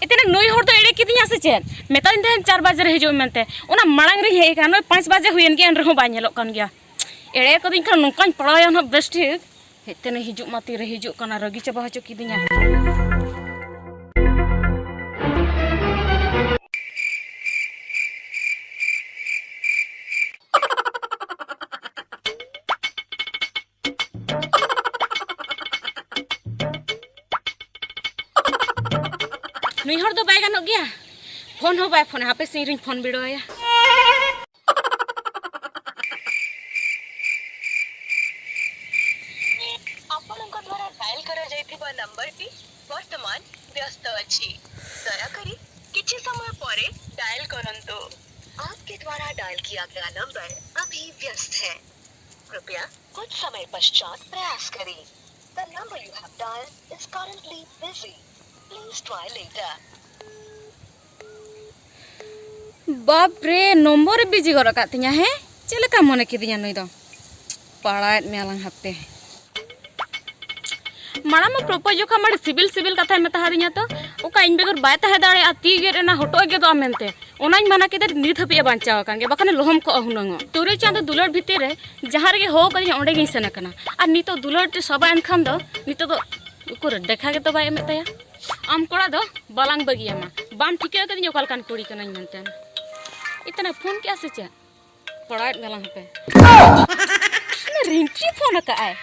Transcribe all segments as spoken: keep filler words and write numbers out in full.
ᱮᱛᱮ ᱱᱩᱭ ᱦᱚᱲ ᱫᱚ ᱮᱲᱮ ᱠᱤᱫᱤᱧᱟ ᱥᱮ ᱪᱮᱫ? ᱢᱮᱛᱟᱫᱤᱧ ᱛᱟᱦᱮᱸᱫ ᱪᱟᱨ ᱵᱟᱡᱮ ᱨᱮ ᱦᱤᱡᱩᱜ ᱢᱮ ᱢᱮᱱᱛᱮ, ᱚᱱᱟ ᱢᱟᱲᱟᱝ ᱨᱤᱧ ᱦᱮᱡ ᱟᱠᱟᱱᱟ᱾ ᱱᱚᱜᱼᱚᱭ ᱯᱟᱸᱪ ᱵᱟᱡᱮ ᱦᱩᱭᱮᱱ ᱜᱮᱭᱟ, ᱮᱱ ᱨᱮᱦᱚᱸ ᱵᱟᱭ ᱧᱮᱞᱚᱜ ᱠᱟᱱ ᱜᱮᱭᱟ᱾ ᱮᱲᱮ ᱠᱟᱹᱫᱤᱧ ᱠᱷᱟᱱ ᱱᱚᱝᱠᱟᱧ ᱯᱟᱲᱟᱣᱮᱱ ᱦᱟᱸᱜ ᱵᱮᱥ ᱴᱷᱤᱠ᱾ ᱦᱮᱡ ᱛᱮᱱᱮ ᱦᱤᱡᱩᱜ ᱢᱟ ᱛᱤᱨᱮ ᱦᱤᱡᱩᱜ ᱠᱟᱱᱟ, ᱨᱟᱹᱜᱤ ᱪᱟᱵᱟ ᱦᱚᱪᱚ ᱠᱤᱫᱤᱧᱟ᱾ ᱱᱩᱭ ᱦᱚᱲ ᱫᱚ ᱵᱟᱭ ᱜᱟᱱᱚᱜ ᱜᱮᱭᱟ, ᱯᱷᱳᱱ ᱦᱚᱸ ᱵᱟᱭ ᱯᱷᱳᱱᱟ᱾ ᱦᱟᱯᱮ ᱥᱮ ᱤᱧ ᱨᱤᱧ ᱯᱷᱳᱱ ᱵᱤᱰᱟᱹᱣ ᱟᱭᱟ᱾ ଆପଣଙ୍କ ଦ୍ୱାରା ଡାଏଲ କରାଯାଇଥିବା ନମ୍ବରଟି ବର୍ତ୍ତମାନ ବ୍ୟସ୍ତ ଅଛି। ଦୟାକରି କିଛି ସମୟ ପରେ ଡାଏଲ କରନ୍ତୁ। आपके द्वारा डायल किया गया नंबर अभी व्यस्त है। कृपया कुछ समय पश्चात प्रयास करें। The number you have dialed is currently busy। Please try later। ᱵᱟᱯ ᱨᱮ, ᱱᱚᱢᱵᱚᱨ ᱮ ᱵᱤᱡᱤ ᱜᱚᱫ ᱟᱠᱟᱫ ᱛᱤᱧᱟ᱾ ᱦᱮᱸ, ᱪᱮᱫ ᱞᱮᱠᱟ ᱢᱚᱱᱮ ᱠᱤᱫᱤᱧᱟ ᱱᱩᱭ ᱫᱚ? ᱯᱟᱲᱟᱣᱮᱫ ᱢᱮᱭᱟ ᱞᱟᱝ ᱦᱟᱯᱮ᱾ ᱢᱟᱲᱟᱝ ᱢᱟ ᱯᱨᱚᱯᱳᱡᱽ ᱡᱚᱠᱷᱟ ᱢᱟ ᱟᱹᱰᱤ ᱥᱤᱵᱤᱞ ᱥᱤᱵᱤᱞ ᱠᱟᱛᱷᱟᱭ ᱢᱮᱛᱟ ᱦᱟᱫᱤᱧᱟ ᱛᱚ, ᱚᱠᱟ ᱤᱧ ᱵᱮᱜᱚᱨ ᱵᱟᱭ ᱛᱟᱦᱮᱸ ᱫᱟᱲᱮᱭᱟᱜᱼᱟ, ᱛᱤ ᱜᱮᱫ ᱮᱱᱟ, ᱦᱚᱴᱚᱜ ᱮ ᱜᱮᱫᱚᱜᱼᱟ ᱢᱮᱱᱛᱮ᱾ ᱚᱱᱟᱧ ᱢᱟᱱᱟ ᱠᱮᱫᱟ, ᱱᱤᱛ ᱦᱟᱹᱵᱤᱡ ᱮ ᱵᱟᱧᱪᱟᱣ ᱟᱠᱟᱱ ᱜᱮᱭᱟ, ᱵᱟᱠᱷᱟᱱ ᱞᱚᱦᱚᱢ ᱠᱚᱜᱼᱟ ᱦᱩᱱᱟᱹᱝ ᱚᱜ᱾ ᱛᱩᱨᱩᱭ ᱪᱟᱸᱫᱚ ᱫᱩᱞᱟᱹᱲ ᱵᱷᱤᱛᱤᱨ ᱨᱮ ᱡᱟᱦᱟᱸ ᱨᱮᱜᱮ ᱦᱚᱦᱚ ᱠᱟᱫᱤᱧᱟ, ᱚᱸᱰᱮ ᱜᱤᱧ ᱥᱮᱱ ᱟᱠᱟᱱᱟ᱾ ᱟᱨ ᱱᱤᱛᱚᱜ ᱫᱩᱞᱟᱹᱲ ᱛᱮ ᱥᱟᱵᱟᱭᱮᱱ ᱠᱷᱟᱱ ᱫᱚ, ᱱᱤᱛᱚᱜ ᱫᱚ ᱩᱠᱩᱨ ᱫᱮᱠᱷᱟ ᱜᱮᱛᱚ ᱵᱟᱭ ᱮᱢᱮᱫ ᱛᱟᱭᱟ᱾ ᱟᱢ ᱠᱚᱲᱟ ᱫᱚ ᱵᱟᱞᱟᱝ ᱵᱟᱹᱜᱤᱭᱟᱢᱟ, ᱵᱟᱢ ᱴᱷᱤᱠᱟᱹ ᱟᱠᱟᱫᱤᱧᱟ ᱚᱠᱟ ᱞᱮᱠᱟᱱ ᱠᱩᱲᱤ ᱠᱟᱹᱱᱟᱹᱧ ᱢᱮᱱᱛᱮ᱾ ᱤᱛᱟᱹᱱᱟ ᱯᱷᱳᱱ ᱠᱮᱜᱼᱟ ᱥᱮ ᱪᱮᱫ? ᱯᱟᱲᱟᱣᱮᱫ ᱢᱮᱞᱟᱝ ᱦᱟᱯᱮ᱾ ᱩᱱᱤ ᱨᱤᱝᱠᱤ ᱯᱷᱳᱱ ᱟᱠᱟᱫᱼᱟᱭ᱾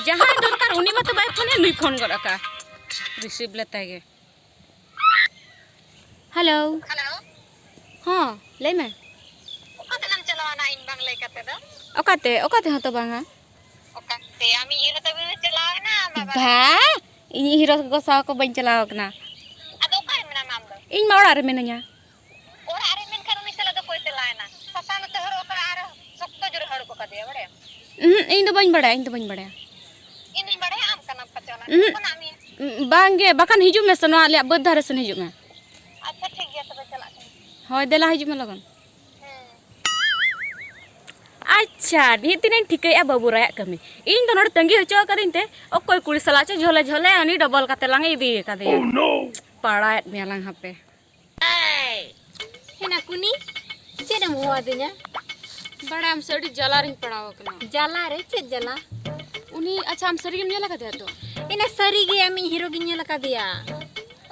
ᱡᱟᱦᱟᱸᱭ ᱫᱚᱨᱠᱟᱨ ᱩᱱᱤ ᱢᱟᱛᱚ ᱵᱟᱭ ᱯᱷᱳᱱᱮᱫ, ᱱᱩᱭ ᱯᱷᱳᱱ ᱜᱚᱫ ᱟᱠᱟᱫᱼᱟ᱾ ᱨᱤᱥᱤᱵᱷ ᱞᱮᱛᱟᱭ ᱜᱮ᱾ ᱦᱮᱞᱳ᱾ ᱦᱮᱞᱳ᱾ ᱦᱚᱸ, ᱞᱟᱹᱭ ᱢᱮ᱾ ᱚᱠᱟ ᱛᱮᱞᱟᱝ ᱪᱟᱞᱟᱣᱱᱟ ᱤᱧ ᱵᱟᱝ ᱞᱟᱹᱭ ᱠᱟᱛᱮ ᱫᱚ? ᱚᱠᱟᱛᱮ? ᱚᱠᱟ ᱛᱮᱦᱚᱸ ᱛᱚ ᱵᱟᱝᱟ᱾ ᱚᱠᱟᱛᱮ? ᱟᱢᱤᱡ ᱦᱤᱨᱳ ᱛᱟᱹᱵᱤᱱ ᱪᱟᱞᱟᱣ ᱮᱱᱟ, ᱵᱟᱵᱟ᱾ ᱵᱷᱟ, ᱤᱧᱤᱡ ᱦᱤᱨᱳ ᱜᱚ ᱥᱟᱶ ᱠᱚ ᱵᱟᱹᱧ ᱪᱟᱞᱟᱣ ᱠᱟᱱᱟ᱾ ᱟᱫᱚ ᱚᱠᱟᱨᱮ ᱢᱮᱱᱟᱢᱟ ᱟᱢ ᱫᱚ? ᱤᱧ ᱢᱟ ᱚᱲᱟᱜ ᱨᱮ ᱢᱤᱱᱟᱹᱧᱟ᱾ ᱚᱲᱟᱜ ᱨᱮ ᱢᱮᱱᱠᱷᱟᱱ ᱩᱱᱤ ᱥᱟᱞᱟᱜ ᱫᱚ ᱚᱠᱚᱭ ᱪᱟᱞᱟᱣ ᱮᱱᱟ? ᱥᱟᱥᱟᱝ ᱱᱚᱛᱮ ᱦᱚᱨᱚᱜ ᱟᱠᱟᱫᱟ ᱟᱨ ᱥᱚᱠᱛᱚ ᱡᱳᱨᱮ ᱦᱟᱹᱲᱩᱵ ᱟᱠᱟᱫᱮᱭᱟ, ᱵᱟᱲᱟᱭᱟᱢ? ᱩᱸᱦᱩᱸ, ᱤᱧ ᱫᱚ ᱵᱟᱹᱧ ᱵᱟᱲᱟᱭᱟ, ᱤᱧ ᱫᱚ ᱵᱟᱹᱧ ᱵᱟᱲᱟᱭᱟ᱾ ᱤᱧ ᱫᱚᱧ ᱵᱟᱲᱟᱭᱟ, ᱟᱢ ᱠᱟᱱᱟᱢ ᱯᱟᱪᱮ ᱚᱱᱟ ᱩᱸᱦᱩᱸ᱾ ᱠᱷᱚᱱᱟᱜ ᱢᱤᱫ ᱵᱟᱝᱜᱮ, ᱵᱟᱠᱷᱟᱱ ᱦᱤᱡᱩᱜ ᱢᱮᱥᱮ, ᱱᱚᱣᱟ ᱟᱞᱮᱭᱟᱜ ᱵᱟᱹᱫᱽ ᱫᱷᱟᱨᱮ ᱥᱮᱱ ᱦᱤᱡᱩᱜ ᱢᱮ᱾ ᱟᱪᱪᱷᱟ, ᱴᱷᱤᱠ ᱜᱮᱭᱟ, ᱛᱚᱵᱮ ᱪᱟᱞᱟᱜ ᱠᱟᱹᱱᱟᱹᱧ᱾ ᱦᱳᱭ, ᱫᱮᱞᱟ ᱦᱤᱡᱩᱜ ᱢᱮ ᱞᱚᱜᱚᱱ᱾ ᱦᱮᱸ᱾ ᱟᱪᱪᱷᱟ᱾ ᱟᱪᱪᱷᱟ, ᱱᱤᱛ ᱛᱤᱱᱟᱹᱧ ᱴᱷᱤᱠᱟᱹᱭᱮᱫᱼᱟ ᱵᱟᱹᱵᱩ ᱨᱟᱭᱟᱜ ᱠᱟᱹᱢᱤ᱾ ᱤᱧ ᱫᱚ ᱱᱚᱰᱮ ᱛᱟᱺᱜᱤ ᱦᱚᱪᱚ ᱟᱠᱟᱫᱤᱧ ᱛᱮ ᱚᱠᱚᱭ ᱠᱩᱲᱤ ᱥᱟᱞᱟᱜ ᱪᱚ ᱡᱷᱚᱞᱮ ᱡᱷᱚᱞᱮ ᱩᱱᱤ ᱰᱚᱵᱚᱞ ᱠᱟᱛᱮ ᱞᱟᱝ ᱤᱫᱤ ᱟᱠᱟᱫᱮᱭᱟ᱾ ᱯᱟᱲᱟᱣᱮᱫ ᱢᱮᱭᱟ ᱞᱟᱝ ᱦᱟᱯᱮ᱾ ᱦᱮᱱᱟ ᱠᱩᱱᱤ, ᱪᱮᱫ ᱮᱢ ᱦᱚᱦᱚ ᱟᱹᱫᱤᱧᱟ? ᱵᱟᱲᱟᱭᱟᱢ ᱥᱮ ᱟᱹᱰᱤ ᱡᱟᱞᱟ ᱨᱤᱧ ᱯᱟᱲᱟᱣ ᱟᱠᱟᱱᱟ᱾ ᱡᱟᱞᱟ ᱨᱮ? ᱪᱮᱫ ᱡᱟᱞᱟ? ᱩᱱᱤ, ᱟᱪᱪᱷᱟ, ᱟᱢ ᱥᱟᱹᱨᱤ ᱜᱮᱢ ᱧᱮᱞ ᱟᱠᱟᱫᱮᱭᱟ ᱛᱚ? ᱮᱱᱟ ᱥᱟᱹᱨᱤ ᱜᱮ ᱟᱢᱤᱡ ᱦᱤᱨᱳ ᱜᱤᱧ ᱧᱮᱞ ᱟᱠᱟᱫᱮᱭᱟ᱾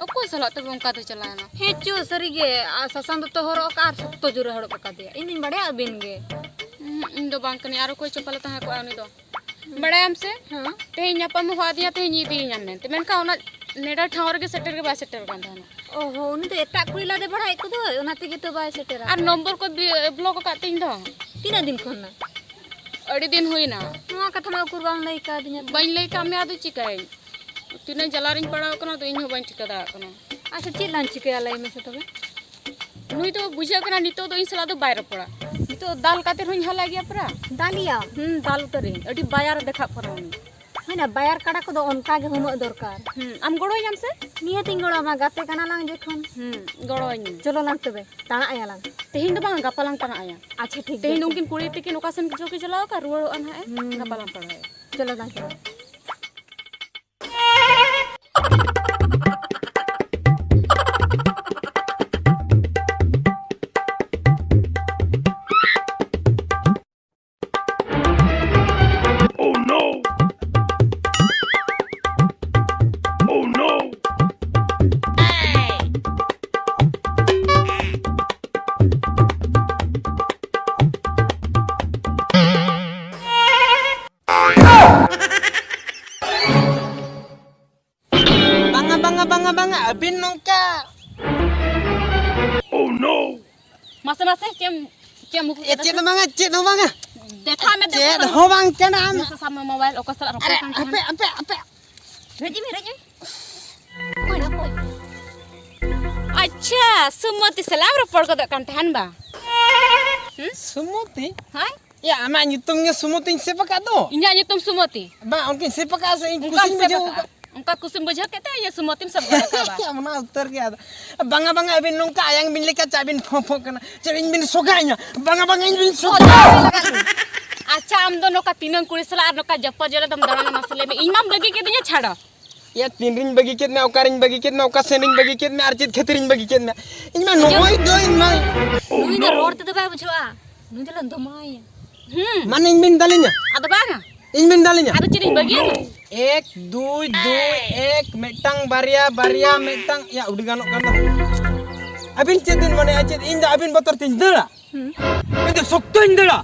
ᱚᱠᱚᱭ ᱥᱟᱞᱟᱜ ᱛᱚᱵᱮ ᱚᱱᱠᱟ ᱫᱚ ᱪᱟᱞᱟᱣ ᱮᱱᱟ? ᱦᱮᱸ ᱪᱚ, ᱥᱟᱹᱨᱤ ᱜᱮ᱾ ᱟᱨ ᱥᱟᱥᱟᱝ ᱫᱚᱛᱚ ᱦᱚᱨᱚᱜ ᱟᱠᱟᱫ ᱟᱨ ᱥᱚᱠᱛᱚ ᱡᱳᱨᱮ ᱦᱚᱲᱚᱵ ᱟᱠᱟᱫᱮᱭᱟ᱾ ᱤᱧ ᱫᱩᱧ ᱵᱟᱲᱟᱭᱟ ᱟᱹᱵᱤᱱ ᱜᱮ᱾ ᱦᱩᱸ, ᱤᱧ ᱫᱚ ᱵᱟᱝ ᱠᱟᱹᱱᱟᱹᱧ, ᱟᱨ ᱚᱠᱚᱭ ᱪᱚ ᱯᱟᱞᱮ ᱛᱟᱦᱮᱸ ᱠᱚᱜᱼᱟ ᱩᱱᱤ ᱫᱚ᱾ ᱵᱟᱲᱟᱭᱟᱢ ᱥᱮ? ᱦᱮᱸ᱾ ᱛᱮᱦᱮᱧ ᱧᱟᱯᱟᱢ ᱦᱚᱦᱚ ᱟᱹᱫᱤᱧᱟ, ᱛᱮᱦᱮᱧ ᱤᱫᱤᱭᱤᱧᱟᱢ ᱢᱮᱱᱛᱮ, ᱢᱮᱱᱠᱷᱟᱱ ᱚᱱᱟ ᱱᱮᱰᱟ ᱴᱷᱟᱶ ᱨᱮᱜᱮ ᱥᱮᱴᱮᱨ ᱜᱮ ᱵᱟᱭ ᱥᱮᱴᱮᱨ ᱠᱟᱱ ᱛᱟᱦᱮᱱᱟ᱾ ᱚᱦᱚ, ᱩᱱᱤ ᱫᱚ ᱮᱴᱟᱜ ᱠᱩᱲᱤ ᱞᱟᱫᱮ ᱵᱟᱲᱟᱭᱮᱫ ᱠᱚᱫᱚᱭ, ᱚᱱᱟ ᱛᱮᱜᱮ ᱛᱚ ᱵᱟᱭ ᱥᱮᱴᱮᱨᱟ᱾ ᱟᱨ ᱱᱚᱢᱵᱚᱨ ᱠᱚ ᱵᱤ-, ᱵᱞᱚᱠ ᱟᱠᱟᱫ ᱛᱤᱧ ᱫᱚ᱾ ᱛᱤᱱᱟᱹᱜ ᱫᱤᱱ ᱠᱷᱚᱱ ᱱᱟ? ᱟᱹᱰᱤ ᱫᱤᱱ ᱦᱩᱭᱱᱟ᱾ ᱱᱚᱣᱟ ᱠᱟᱛᱷᱟ ᱢᱟ ᱩᱠᱩᱨ ᱵᱟᱢ ᱞᱟᱹᱭ ᱠᱟᱣᱫᱤᱧᱟ ᱛᱚ᱾ ᱵᱟᱹᱧ ᱞᱟᱹᱭ ᱠᱟᱜ ᱢᱮᱭᱟ, ᱟᱫᱚ ᱪᱤᱠᱟᱹᱭᱟᱹᱧ? ᱛᱤᱱᱟᱹᱜ ᱡᱟᱞᱟ ᱨᱤᱧ ᱯᱟᱲᱟᱣ ᱠᱟᱱᱟ, ᱟᱫᱚ ᱤᱧ ᱦᱚᱸ ᱵᱟᱹᱧ ᱴᱷᱤᱠᱟᱹ ᱫᱟᱲᱮᱭᱟᱜ ᱠᱟᱱᱟ᱾ ᱟᱪᱪᱷᱟ, ᱪᱮᱫ ᱞᱟᱝ ᱪᱤᱠᱟᱹᱭᱟ ᱞᱟᱹᱭ ᱢᱮᱥᱮ ᱛᱚᱵᱮ? ᱱᱩᱭ ᱫᱚ ᱵᱩᱡᱷᱟᱹᱜ ᱠᱟᱱᱟ ᱱᱤᱛᱚᱜ ᱫᱚ ᱤᱧ ᱥᱟᱞᱟᱜ ᱫᱚ ᱵᱟᱭ ᱨᱚᱯᱚᱲᱟ᱾ ᱱᱤᱛᱚᱜ ᱫᱟᱞ ᱠᱟᱛᱮ ᱨᱮᱦᱚᱸᱧ ᱦᱟᱞᱟ ᱜᱮᱭᱟ ᱯᱩᱨᱟ᱾ ᱫᱟᱞᱤᱭᱟᱢ? ᱦᱩᱸ, ᱫᱟᱞ ᱩᱛᱟᱹᱨᱤᱧ᱾ ᱟᱹᱰᱤ ᱵᱟᱭᱟᱨ ᱫᱮᱠᱷᱟᱜ ᱠᱟᱱᱟ ᱩᱱᱤ᱾ ᱦᱳᱭ ᱱᱟ, ᱵᱟᱭᱟᱨ ᱠᱟᱰᱟ ᱠᱚᱫᱚ ᱚᱱᱠᱟ ᱜᱮ ᱦᱩᱢᱟᱹᱜ ᱫᱚᱨᱠᱟᱨ᱾ ᱦᱩᱸ, ᱟᱢ ᱜᱚᱲᱚᱣᱟᱹᱧᱟᱢ ᱥᱮ? ᱱᱤᱦᱟᱹᱛᱤᱧ ᱜᱚᱲᱚ ᱟᱢᱟ, ᱜᱟᱛᱮ ᱠᱟᱱᱟ ᱞᱟᱝ ᱡᱚᱠᱷᱚᱱ᱾ ᱦᱩᱸ, ᱜᱚᱲᱚᱣᱟᱹᱧ ᱢᱮ᱾ ᱪᱚᱞᱚ ᱞᱟᱝ ᱛᱚᱵᱮ, ᱛᱟᱲᱟᱜ ᱟᱭᱟ ᱞᱟᱝ᱾ ᱛᱮᱦᱮᱧ ᱫᱚ ᱵᱟᱝ, ᱜᱟᱯᱟ ᱞᱟᱝ ᱛᱟᱲᱟᱜ ᱟᱭᱟ᱾ ᱟᱪᱪᱷᱟ, ᱴᱷᱤᱠ ᱛᱮᱦᱮᱧ ᱜᱮᱭᱟ᱾ ᱫᱚ ᱩᱱᱠᱤᱱ ᱠᱩᱲᱤ ᱛᱤᱠᱤᱱ ᱚᱠᱟ ᱥᱮᱱ ᱪᱚ ᱠᱤᱱ ᱪᱟᱞᱟᱣ ᱟᱠᱟᱫ, ᱨᱩᱣᱟᱹᱲᱚᱜᱼᱟ ᱱᱟᱦᱟᱜ ᱮ᱾ ᱦᱩᱸ᱾ ᱜᱟᱯᱟ ᱞᱟᱝ ᱛᱟᱲᱟᱜ ᱟᱭᱟ᱾ ᱪᱚᱞᱚ ᱞᱟᱝ ᱪᱟᱞᱟᱜᱼᱟ᱾ Oh no! Oh no! ᱵᱟᱝᱟ, ᱵᱟᱝᱟ, ᱵᱟᱝᱟ, ᱵᱟᱝᱟ, ᱟᱹᱵᱤᱱ ᱱᱚᱝᱠᱟ᱾ Oh no! ᱢᱟᱥᱮ, ᱢᱟᱥᱮ, ᱪᱮᱫ ᱮᱢ, ᱪᱮᱫ ᱮᱢ ᱩᱠᱩ ᱮ, ᱠᱮᱫᱟ? ᱪᱮᱫ ᱦᱚᱸ ᱵᱟᱝᱟ, ᱪᱮᱫ ᱦᱚᱸ ᱵᱟᱝᱟ᱾ ᱫᱮᱠᱷᱟᱣ ᱢᱮ, ᱪᱮᱫ ᱫᱮᱠᱷᱟᱣ ᱢᱮ᱾ ᱦᱚᱸ ᱵᱟᱝ ᱠᱟᱱᱟ᱾ ᱢᱟᱥᱮ ᱥᱟᱵ ᱢᱮ ᱢᱳᱵᱟᱭᱤᱞ, ᱚᱠᱚᱭ ᱥᱟᱞᱟᱜ ᱨᱚᱯᱚᱲ ᱟᱨᱮ, ᱠᱟᱱ ᱛᱟᱦᱮᱱ? ᱦᱟᱯᱮ, ᱦᱟᱯᱮ, ᱦᱟᱯᱮ᱾ ᱨᱮᱡ ᱢᱮ, ᱨᱮᱡ ᱢᱮ᱾ ᱚᱠᱚᱭ, ᱚᱠᱚᱭ? ᱟᱪᱪᱷᱟ, ᱥᱩᱢᱚᱛᱤ ᱥᱟᱞᱟᱜ ᱮᱢ ᱨᱚᱯᱚᱲ ᱜᱚᱫᱚᱜ ᱠᱟᱱ ᱛᱟᱦᱮᱱ ᱵᱟ? ᱦᱩᱸ? ᱥᱩᱢᱚᱛᱤ? ᱦᱳᱭ᱾ ᱭᱟ, ᱟᱢᱟᱜ ᱧᱩᱛᱩᱢ ᱜᱮ ᱥᱩᱢᱚᱛᱤᱧ ᱥᱮᱵᱷ ᱟᱠᱟᱫ ᱫᱚ᱾ ᱤᱧᱟᱹᱜ ᱧᱩᱛᱩᱢ ᱥᱩᱢᱚᱛᱤ᱾ ᱵᱟᱝ, ᱩᱱᱠᱤᱱ ᱥᱮᱵᱷ ᱟᱠᱟᱫ ᱥᱮ ᱤᱧ ᱚᱱᱠᱟᱢ ᱠᱩᱥᱤᱧ ᱥᱮᱵᱷ ᱵᱩᱡᱷᱟᱹᱣ ᱟᱠᱟᱫ? ᱟᱠᱟᱫ᱾ ᱚᱱᱠᱟ ᱠᱩᱥᱤᱢ ᱵᱩᱡᱷᱟᱹᱣ ᱠᱮᱫ ᱛᱮ ᱤᱧᱟᱹᱜ ᱥᱩᱢᱚᱛᱤᱢ ᱥᱮᱵᱷ ᱜᱚᱫ ᱟᱠᱟᱫᱟ᱾ ᱚᱱᱟ ᱩᱛᱟᱹᱨ ᱜᱮ ᱟᱫᱚ᱾ ᱵᱟᱝᱟ, ᱵᱟᱝᱟ, ᱟᱹᱵᱤᱱ ᱱᱚᱝᱠᱟ ᱟᱭᱟᱝ ᱵᱤᱱ ᱞᱮᱠᱟ ᱪᱮᱫ ᱵᱤᱱ ᱯᱷᱚᱸ ᱯᱷᱚᱸ ᱠᱟᱱᱟ? ᱪᱮᱫ ᱤᱧ ᱵᱤᱱ ᱥᱚᱜᱟᱭᱤᱧᱟ? ᱵᱟᱝᱟ, ᱵᱟᱝᱟ, ᱤᱧ ᱵᱤᱱ ᱥᱚᱜᱟᱭ᱾ ᱥᱚᱜᱟᱭ ᱞᱟᱜᱟᱜ ᱠᱟᱱᱟ᱾ ᱟᱢ ᱫᱚ ᱱᱚᱝᱠᱟ ᱛᱤᱱᱟᱹᱝ ᱠᱩᱲᱤ ᱥᱟᱞᱟᱜ ᱟᱨ ᱱᱚᱝᱠᱟ ᱡᱟᱯᱟ ᱡᱚᱲᱟ ᱫᱚᱢ ᱫᱟᱬᱟᱱᱟ, ᱢᱟᱥᱮ ᱞᱟᱹᱭ ᱢᱮ? ᱤᱧ ᱢᱟᱢ ᱵᱟᱹᱜᱤ ᱠᱮᱫᱤᱧᱟ, ᱪᱷᱟᱲᱟ᱾ ᱭᱟ, ᱛᱤᱱ ᱨᱤᱧ ᱵᱟᱹᱜᱤ ᱠᱮᱫ ᱢᱮᱭᱟ, ᱚᱠᱟ ᱨᱤᱧ ᱵᱟᱹᱜᱤ ᱠᱮᱫ ᱢᱮᱭᱟ, ᱚᱠᱟ ᱥᱮᱱ ᱤᱧ ᱵᱟᱹᱜᱤ ᱠᱮᱫ ᱢᱮᱭᱟ, ᱟᱨ ᱪᱮᱫ ᱠᱷᱟᱹᱛᱤᱨ ᱤᱧ ᱵᱟᱹᱜᱤ ᱠᱮᱫ ᱢᱮᱭᱟ? ᱤᱧ ᱢᱟ ᱱᱚᱜᱼᱚᱭ ᱫᱚ, ᱤᱧ ᱢᱟ ᱱᱩᱭ ᱫᱚ ᱨᱚᱲ ᱛᱮᱫᱚ ᱵᱟᱭ ᱵᱩᱡᱷᱟᱹᱜᱼᱟ᱾ ᱱᱩᱭ ᱫᱚᱞᱮ ᱫᱚᱢᱟᱭᱟ᱾ ᱦᱩᱸ᱾ ᱢᱟᱱᱮ ᱤᱧ ᱵᱤᱱ ᱫᱟᱞᱤᱧᱟ? ᱟᱫᱚ ᱵᱟᱝᱟ᱾ ᱤᱧ ᱵᱤᱱ ᱫᱟᱞᱤᱧᱟ? ᱟᱫᱚ ᱪᱮᱫ ᱤᱧ ᱵᱟᱹᱜᱤᱭᱟᱢᱟ? ᱮᱠ, ᱫᱩᱭ, ᱫᱩᱭ, ᱮᱠ, ᱢᱤᱫᱴᱟᱝ, ᱵᱟᱨᱭᱟ, ᱵᱟᱨᱭᱟ, ᱢᱤᱫᱴᱟᱝ᱾ ᱭᱟ, ᱩᱰᱤ ᱜᱟᱱᱚᱜ ᱠᱟᱱ ᱫᱚ᱾ ᱟᱹᱵᱤᱱ ᱪᱮᱫ ᱵᱤᱱ ᱢᱚᱱᱮᱭᱟ, ᱪᱮᱫ ᱤᱧ ᱫᱚ ᱟᱹᱵᱤᱱ ᱵᱚᱛᱚᱨ ᱛᱤᱧ ᱫᱟᱹᱲᱟ? ᱦᱩᱸ᱾ ᱤᱧ ᱫᱚ ᱥᱚᱠᱛᱚᱧ ᱫᱟᱹᱲᱟ᱾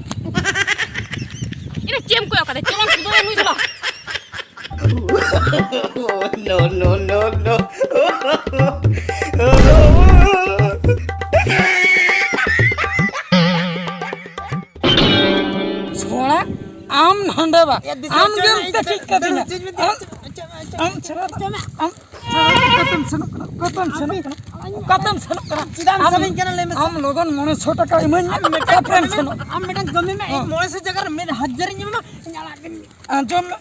ᱤᱧ ᱫᱚ ᱪᱮᱫ ᱮᱢ ᱠᱚᱭᱚᱜ ᱠᱟᱫᱟ? ᱪᱮᱫ ᱮᱢ ᱠᱚᱭᱚᱜ ᱠᱟᱫᱟ? No, no, no, no. ᱪᱷᱚᱲᱟ, ᱟᱢ ᱦᱟᱸᱰᱮ ᱵᱟ᱾ ᱭᱟ, ᱫᱤᱥᱟᱹ ᱟᱢ ᱦᱚᱪᱚ ᱜᱮᱢ ᱢᱮ, ᱤᱧ ᱛᱟᱹᱠᱤᱡ ᱫᱚ ᱠᱟᱫᱤᱧᱟ᱾ ᱪᱮᱫ ᱵᱤᱱ ᱟᱢ, ᱟᱪᱪᱷᱟ, ᱟᱪᱪᱷᱟ, ᱟᱢ ᱟᱪᱪᱷᱟ, ᱪᱷᱚᱲᱟ ᱫᱚ, ᱟᱪᱪᱷᱟ, ᱢᱟ᱾ ᱟᱢ ᱪᱷᱚᱲᱟ ᱫᱚ ᱚᱠᱟᱛᱮᱢ ᱥᱮᱱᱚᱜ ᱠᱟᱱᱟ? ᱚᱠᱟᱛᱮᱢ ᱥᱮᱱᱚᱜ ᱠᱟᱱᱟ? ᱚᱠᱟᱛᱮᱢ ᱥᱮᱱᱚᱜ ᱠᱟᱱᱟ? ᱪᱮᱫᱟᱜ ᱮᱢ ᱟᱢ, ᱥᱮᱨᱮᱧ ᱠᱟᱱᱟ, ᱞᱟᱹᱭ ᱢᱮᱥᱮ? ᱟᱢ ᱞᱚᱜᱚᱱ ᱢᱚᱬᱮ ᱥᱚ ᱴᱟᱠᱟ ᱤᱢᱟᱹᱧ ᱢᱮ, ᱟᱢ ᱢᱤᱫᱴᱟᱝ ᱛᱟᱨᱯᱚᱨᱮᱢ ᱠᱟᱹᱢᱤ ᱢᱮ, ᱥᱮᱱᱚᱜ᱾ ᱟᱢ ᱢᱤᱫᱴᱟᱝ ᱠᱟᱹᱢᱤ ᱢᱮ, ᱤᱧ ᱦᱚᱸ᱾ ᱢᱚᱬᱮ ᱥᱚ ᱡᱟᱭᱜᱟ ᱨᱮ ᱢᱤᱫ ᱦᱟᱡᱟᱨᱤᱧ ᱮᱢᱟᱢᱟ, ᱤᱧ ᱟᱲᱟᱜ ᱠᱟᱹᱧ ᱢᱮ᱾ ᱟᱸᱡᱚᱢ ᱢᱮ,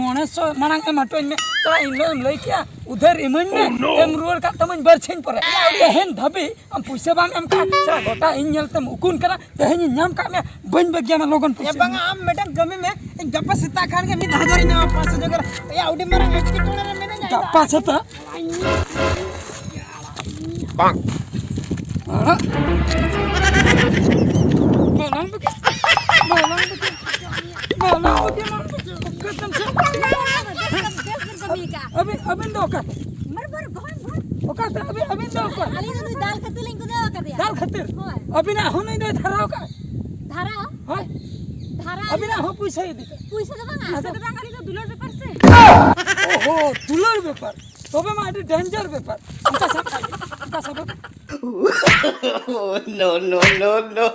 ᱢᱚᱬᱮ ᱥᱚ ᱢᱟᱲᱟᱝ ᱮᱢ ᱦᱚᱴᱚ ᱟᱹᱧ ᱢᱮ᱾ ᱛᱚ, ᱤᱧ ᱦᱤᱞᱳᱜ ᱮᱢ ᱞᱟᱹᱭ ᱠᱮᱜᱼᱟ, ᱩᱫᱷᱟᱹᱨ ᱤᱢᱟᱹᱧ ᱢᱮ, ᱮᱢ ᱨᱩᱣᱟᱹᱲ ᱠᱟᱜ ᱛᱟᱢᱟᱹᱧ ᱵᱟᱨ ᱥᱤᱧ ᱯᱚᱨᱮ᱾ ᱛᱮᱦᱮᱧ ᱫᱷᱟᱹᱵᱤᱡ ᱟᱢ ᱯᱩᱭᱥᱟᱹ ᱵᱟᱢ ᱮᱢ ᱠᱟᱜᱼᱟ᱾ ᱥᱟᱞᱟ, ᱜᱚᱴᱟ ᱤᱧ ᱧᱮᱞ ᱛᱮᱢ ᱩᱠᱩᱱ ᱠᱟᱱᱟ᱾ ᱛᱮᱦᱮᱧ ᱤᱧ ᱧᱟᱢ ᱠᱟᱜ ᱢᱮᱭᱟ, ᱵᱟᱹᱧ ᱵᱟᱹᱜᱤᱭᱟᱢᱟ, ᱞᱚᱜᱚᱱ ᱮ ᱯᱩᱭᱥᱟᱹ ᱵᱟᱝᱟ, ᱤᱢᱟᱹᱧ ᱢᱮ᱾ ᱟᱢ ᱢᱤᱫᱴᱟᱝ ᱠᱟᱹᱢᱤ ᱢᱮ, ᱤᱧ ᱜᱟᱯᱟ ᱥᱮᱛᱟᱜ ᱠᱷᱟᱱ ᱜᱮ ᱢᱤᱫ ᱦᱟᱡᱟᱨᱤᱧ ᱮᱢᱟᱢᱟ, ᱯᱟᱸᱪᱥᱚ ᱡᱟᱭᱜᱟ ᱨᱮ᱾ ᱮᱭᱟ, ᱟᱹᱰᱤ ᱢᱟᱨᱟᱝ ᱮᱴᱠᱮᱴᱚᱬᱮ ᱨᱮ ᱢᱤᱱᱟᱹᱧᱟ᱾ ᱜᱟᱯᱟ ᱥᱮᱛᱟᱜ? ᱵᱟᱝ᱾ ᱟᱲᱟᱜ᱾ ᱵᱟᱞᱟᱝ ᱵᱩᱠᱤ᱾ ᱵᱟᱞᱟᱝ ᱵᱩᱠᱤ᱾ ᱵᱟᱞᱟᱝ ᱵᱩᱠᱤ, ᱵᱟᱞᱟᱝ ᱵᱩᱠᱤ᱾ ᱚᱠᱟᱛᱮᱢ ᱪᱟᱞᱟᱜ ᱠᱟᱱᱟ? ᱟᱹᱵᱤᱱ, ᱟᱹᱵᱤᱱ ᱫᱚ ᱚᱠᱟᱛᱮ? ᱚᱠᱟᱛᱮ? ᱟᱹᱵᱤᱱ, ᱟᱹᱵᱤᱱ ᱫᱚ ᱚᱠᱟᱛᱮ? ᱟᱹᱞᱤᱧ ᱫᱚ ᱱᱩᱭ ᱫᱟᱞ ᱠᱷᱟᱹᱛᱤᱨ ᱞᱤᱧ ᱠᱩᱫᱟᱹᱣ ᱟᱠᱟᱫᱮᱭᱟ᱾ ᱫᱟᱞ ᱠᱷᱟᱹᱛᱤᱨ? ᱦᱳᱭ᱾ ᱟᱹᱵᱤᱱᱟᱜ ᱦᱚᱸ ᱱᱩᱭ ᱫᱚᱭ ᱫᱷᱟᱨᱟᱣ ᱠᱟᱜᱼᱟ? ᱫᱷᱟᱨᱟ? ᱦᱳᱭ᱾ ᱫᱷᱟᱨᱟ? ᱟᱹᱵᱤᱱᱟᱜ ᱦᱚᱸ ᱯᱩᱭᱥᱟᱹ ᱤᱫᱤ ᱠᱟᱜ? ᱯᱩᱭᱥᱟᱹ ᱫᱚ ᱵᱟᱝᱟ, ᱟᱫᱚ? ᱯᱩᱭᱥᱟᱹ ᱫᱚ ᱵᱟᱝ, ᱟᱹᱞᱤᱧ ᱫᱚ ᱫᱩᱞᱟᱹᱲ ᱵᱮᱯᱟᱨ ᱥᱮ᱾ ᱚᱦᱚ, ᱫᱩᱞᱟᱹᱲ ᱵᱮᱯᱟᱨ᱾ ᱛᱚᱵᱮ ᱢᱟ ᱟᱹᱰᱤ danger ᱵᱮᱯᱟᱨ᱾ ᱚᱱᱠᱟ ᱥᱟᱵ ᱠᱟᱜ ᱵᱤᱱ, ᱚᱱᱠᱟ ᱥᱟᱵ ᱠᱟᱜ ᱵᱤᱱ᱾ No, no, no, no.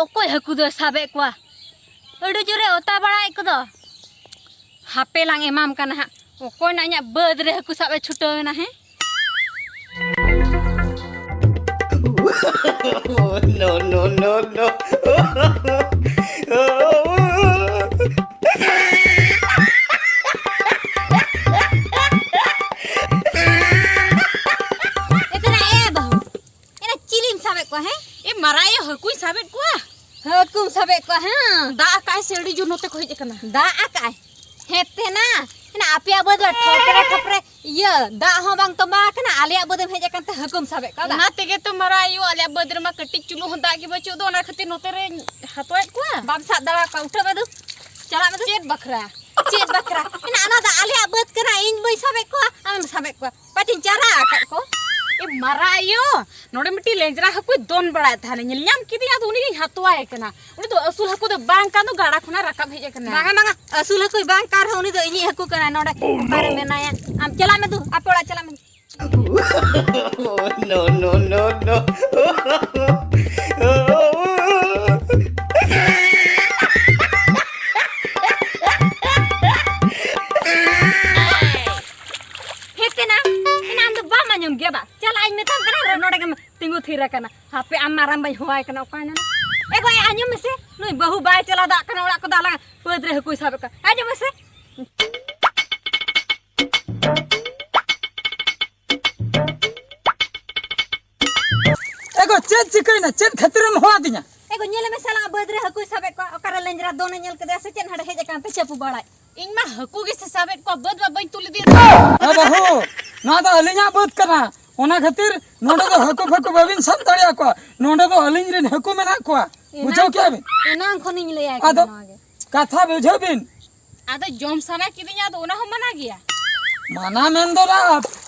ᱚᱠᱚᱭ ᱦᱟᱹᱠᱩ ᱫᱚᱭ ᱥᱟᱵᱮᱫ ᱠᱚᱣᱟ? ᱟᱹᱰᱤ ᱡᱳᱨᱮ ᱚᱛᱟ ᱵᱟᱲᱟᱭᱮᱫ ᱠᱚᱫᱚ᱾ ᱦᱟᱯᱮ ᱞᱟᱝ ᱮᱢᱟᱢ ᱠᱟᱱᱟ ᱦᱟᱸᱜ᱾ ᱚᱠᱚᱭ ᱱᱟ ᱤᱧᱟᱹᱜ ᱵᱟᱹᱫᱽ ᱨᱮ ᱦᱟᱹᱠᱩ ᱥᱟᱵ ᱮ ᱪᱷᱩᱴᱟᱹᱣ ᱮᱱᱟ, ᱦᱮᱸ? No, no, no, no. ᱮ ᱛᱮᱱᱟ, ᱮ ᱵᱟᱹᱦᱩ, ᱮᱱᱟ ᱪᱤᱞᱤᱢ ᱥᱟᱵᱮᱫ ᱠᱚᱣᱟ, ᱦᱮᱸ? ᱮ ᱢᱟᱨᱟᱭᱟ, ᱦᱟᱹᱠᱩᱧ ᱥᱟᱵᱮᱫ ᱠᱚᱣᱟ᱾ ᱦᱟᱹᱠᱩᱢ ᱥᱟᱵᱮᱫ ᱠᱚᱣᱟ, ᱦᱮᱸ? ᱫᱟᱜ ᱟᱠᱟᱜᱼᱟᱭ ᱥᱮ ᱟᱹᱰᱤ ᱡᱳᱨ ᱱᱚᱛᱮ ᱠᱷᱚᱱ ᱦᱮᱡ ᱟᱠᱟᱱᱟ᱾ ᱫᱟᱜ ᱟᱠᱟᱜᱼᱟᱭ? ᱦᱮᱸ ᱛᱮᱱᱟ, ᱮᱱᱟ ᱟᱯᱮᱭᱟᱜ ᱵᱟᱹᱫᱽ ᱨᱮ ᱴᱷᱚᱯᱨᱮ ᱴᱷᱚᱯᱨᱮ ᱤᱭᱟᱹ ᱫᱟᱜ ᱦᱚᱸ ᱵᱟᱝ ᱛᱚᱸᱵᱟ ᱟᱠᱟᱱᱟ, ᱟᱞᱮᱭᱟᱜ ᱵᱟᱹᱫᱽ ᱮᱢ ᱦᱮᱡ ᱟᱠᱟᱱ ᱛᱮ ᱦᱟᱹᱠᱩᱢ ᱥᱟᱵᱮᱫ ᱠᱚᱣᱟ ᱫᱟ? ᱚᱱᱟ ᱛᱮᱜᱮ ᱛᱚ ᱢᱟᱨᱟ ᱟᱭᱳ, ᱟᱞᱮᱭᱟᱜ ᱵᱟᱹᱫᱽ ᱨᱮᱢᱟ ᱠᱟᱹᱴᱤᱡ ᱪᱩᱞᱩ ᱦᱚᱸ ᱫᱟᱜ ᱜᱮ ᱵᱟᱹᱪᱩᱜ ᱫᱚ, ᱚᱱᱟ ᱠᱷᱟᱹᱛᱤᱨ ᱱᱚᱛᱮ ᱨᱮᱧ ᱦᱟᱛᱣᱟᱭᱮᱫ ᱠᱚᱣᱟ᱾ ᱵᱟᱢ ᱥᱟᱵ ᱫᱟᱲᱮ ᱟᱠᱚᱣᱟ, ᱩᱴᱷᱟᱹᱜ ᱢᱮ ᱫᱩ, ᱪᱟᱞᱟᱜ ᱢᱮ ᱫᱩ᱾ ᱪᱮᱫ ᱵᱟᱠᱷᱨᱟ? ᱪᱮᱫ ᱵᱟᱠᱷᱨᱟ? ᱮᱱᱟ ᱚᱱᱟ ᱫᱚ ᱟᱞᱮᱭᱟᱜ ᱵᱟᱹᱫᱽ ᱠᱟᱱᱟ, ᱤᱧ ᱵᱟᱹᱧ ᱥᱟᱵᱮᱫ ᱠᱚᱣᱟ, ᱟᱢᱮᱢ ᱥᱟᱵᱮᱫ ᱠᱚᱣᱟ᱾ ᱯᱟᱪᱮᱧ ᱪᱟᱨᱟ ᱟᱠᱟᱫ ᱠᱚ᱾ ᱮ ᱢᱟᱨᱟ ᱟᱭᱳ, ᱱᱚᱰᱮ ᱢᱤᱫᱴᱤᱡ ᱞᱮᱸᱡᱽᱨᱟ ᱦᱟᱹᱠᱩᱭ ᱫᱚᱱ ᱵᱟᱲᱟᱭᱮᱫ ᱛᱟᱦᱮᱱᱟ, ᱧᱮᱞ ᱧᱟᱢ ᱠᱤᱫᱤᱧ, ᱟᱫᱚ ᱩᱱᱤᱜᱤᱧ ᱦᱟᱛᱣᱟᱭ ᱠᱟᱱᱟ᱾ ᱩᱱᱤ ᱫᱚ ᱟᱹᱥᱩᱞ ᱦᱟᱹᱠᱩ ᱫᱚ ᱵᱟᱝ ᱠᱟᱱ ᱫᱚ, ᱜᱟᱰᱟ ᱠᱷᱚᱱᱟᱜ ᱨᱟᱠᱟᱵ ᱦᱮᱡ ᱟᱠᱟᱱᱟ᱾ ᱵᱟᱝᱟ, ᱵᱟᱝᱟ, ᱟᱹᱥᱩᱞ ᱦᱟᱹᱠᱩᱭ ᱵᱟᱝ ᱠᱟᱱ ᱨᱮᱦᱚᱸ ᱩᱱᱤ ᱫᱚ ᱤᱧᱤᱡ ᱦᱟᱹᱠᱩ ᱠᱟᱱᱟᱭ᱾ ᱱᱚᱰᱮ ᱚᱠᱟᱨᱮ ᱢᱮᱱᱟᱭᱟ? ᱟᱢ ᱪᱟᱞᱟᱜ ᱢᱮ ᱫᱩ, ᱟᱯᱮ ᱚᱲᱟᱜ ᱪᱟᱞᱟᱜ ᱢᱮ᱾ No, no, no, no. ᱦᱮᱸ ᱛᱮᱱᱟ, ᱮᱱᱟ ᱟᱢ ᱫᱚ ᱵᱟᱢ ᱟᱸᱡᱚᱢ ᱜᱮᱭᱟ ᱵᱟ? ᱪᱟᱞᱟᱜ ᱤᱧ ᱢᱮᱛᱟᱢ ᱠᱟᱱᱟ, ᱟᱨ ᱱᱚᱰᱮ ᱜᱮᱢ ᱛᱤᱸᱜᱩ ᱛᱷᱤᱨ ᱟᱠᱟᱱᱟ᱾ ᱦᱟᱯᱮ ᱟᱢ ᱢᱟᱨᱟᱝ ᱵᱟᱹᱧ ᱦᱚᱦᱚᱣᱟᱭ ᱠᱟᱱᱟ, ᱚᱠᱟᱭ ᱱᱟᱢ? ᱮ ᱜᱚᱭ, ᱟᱸᱡᱚᱢ ᱢᱮᱥᱮ, ᱱᱩᱭ ᱵᱟᱹᱦᱩ ᱵᱟᱭ ᱪᱟᱞᱟᱣ ᱫᱟᱲᱮᱭᱟᱜ ᱠᱟᱱᱟ ᱚᱲᱟᱜ ᱠᱚᱫᱚ, ᱟᱞᱟᱝ ᱵᱟᱹᱫᱽ ᱨᱮ ᱦᱟᱹᱠᱩᱭ ᱥᱟᱵᱮᱫ ᱠᱚᱣᱟ᱾ ᱟᱸᱡᱚᱢ ᱢᱮᱥᱮ᱾ ᱮ ᱜᱚ, ᱪᱮᱫ ᱪᱤᱠᱟᱹᱭᱮᱱᱟ? ᱪᱮᱫ ᱠᱷᱟᱹᱛᱤᱨᱮᱢ ᱦᱚᱦᱚᱣᱟᱫᱤᱧᱟ? ᱮ ᱜᱚ, ᱧᱮᱞ ᱢᱮᱥᱮ, ᱟᱞᱟᱝ ᱵᱟᱹᱫᱽ ᱨᱮ ᱦᱟᱹᱠᱩᱭ ᱥᱟᱵᱮᱫ ᱠᱚᱣᱟ᱾ ᱚᱠᱟᱨᱮ ᱞᱮᱸᱡᱽᱨᱟ ᱫᱚᱱᱮ ᱧᱮᱞ ᱠᱮᱫᱮᱭᱟ ᱥᱮ ᱪᱮᱫ? ᱦᱟᱸᱰᱮ ᱦᱮᱡ ᱟᱠᱟᱱ ᱛᱮ ᱪᱟᱯᱩ ᱵᱟᱲᱟᱭ᱾ ᱤᱧ ᱢᱟ ᱦᱟᱹᱠᱩ ᱜᱮ ᱥᱮ ᱥᱟᱵᱮᱫ ᱠᱚᱣᱟ, ᱵᱟᱹᱫᱽ ᱢᱟ ᱵᱟᱹᱧ ᱛᱩᱞ ᱤᱫᱤᱭᱮᱫ ᱠᱚᱣᱟ᱾ ᱮ ᱵᱟᱹᱦᱩ, ᱱᱚᱣᱟ ᱫᱚ ᱟᱹᱞᱤᱧᱟᱜ ᱵᱟᱹᱫᱽ ᱠᱟᱱᱟ, ᱚᱱᱟ ᱠᱷᱟᱹᱛᱤᱨ ᱱᱚᱰᱮ ᱫᱚ ᱦᱟᱹᱠᱩ ᱯᱷᱟᱹᱠᱩ ᱵᱟᱹᱵᱤᱱ ᱥᱟᱵ ᱫᱟᱲᱮᱭᱟᱠᱚᱣᱟ᱾ ᱱᱚᱰᱮ ᱫᱚ ᱟᱹᱞᱤᱧ ᱨᱮᱱ ᱦᱟᱹᱠᱩ ᱢᱮᱱᱟᱜ ᱠᱚᱣᱟ, ᱮᱱᱟᱝ ᱵᱩᱡᱷᱟᱹᱣ ᱠᱮᱜᱼᱟ ᱵᱤᱱ? ᱮᱱᱟᱝ ᱠᱷᱚᱱᱤᱧ ᱞᱟᱹᱭᱟᱭ ᱠᱟᱱᱟ ᱟᱫᱚ ᱱᱚᱣᱟ ᱜᱮ᱾ ᱠᱟᱛᱷᱟ ᱵᱩᱡᱷᱟᱹᱣ ᱵᱤᱱ᱾ ᱟᱫᱚ ᱡᱚᱢ ᱥᱟᱱᱟ ᱠᱤᱫᱤᱧᱟ, ᱟᱫᱚ ᱚᱱᱟ ᱦᱚᱸ ᱢᱟᱱᱟ ᱜᱮᱭᱟ? ᱢᱟᱱᱟ ᱢᱮᱱ ᱫᱚ ᱱᱟ,